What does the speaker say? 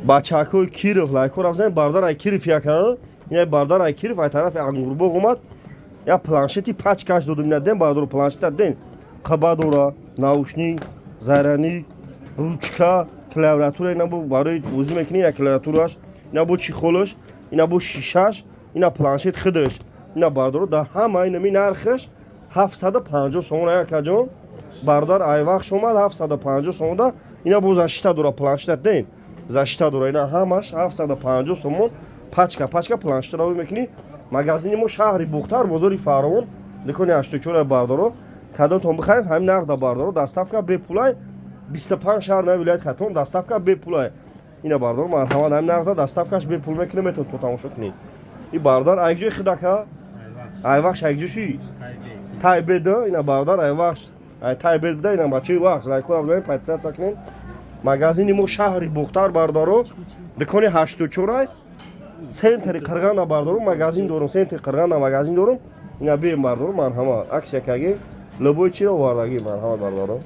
Бачакҳои Киров лайкҳоро бизанед. Бародар ай Киров яка, ина бародар ай Киров, ай тарафи Ангурбоғ омад. Я планшети пачкаш додум. Ина ден, бародаро, планшета ден, қаба дора, наушник, зарядник, ручка, клавиатура. Ина бо барои бозӣ мекунӣ, ина клавиатураш, ина бо чехолаш, ина бо шишаш, ина планшет худаш. Ина, бародаро, дар ҳама инами нархаш 750 сомон. Якаҷон, бародар айвақш омад, 750 сомонда. Ина бо защита дора, планшета ден, защита дора. Ина ҳамаш 750 сомон, пачка пачка планшетаро мекунӣ. Магазини мо шаҳри Бухтар, бозори Фаровон, дукони 84. Бардоро, кадомтон бихаред, ҳамин нарх да. Бардоро, доставка бепулай, 25 шаҳр на вилояти Хатлон доставка бепулай. Ина, бардоро, марҳамат, ҳамин нарх да доставкаш бепул мекунем, метавон то тамошо кунед. И бародар айҷои хидака, айвахш, айҷо ши Тайбеда. Ина бародар айвахш, ай Тайбед буда. Ина бачаи вахш, лайкора бизанед, подписаться кунед. Магазини мо шаҳри Бухтар, бардоро, дукони 84, центри Қирғана. Бардору, магазин дорум, центри Қирғана магазин дорум. Ина бием, бардору, марҳамат, акция каги, любой чиро овардагӣ. Марҳамат, бардоро.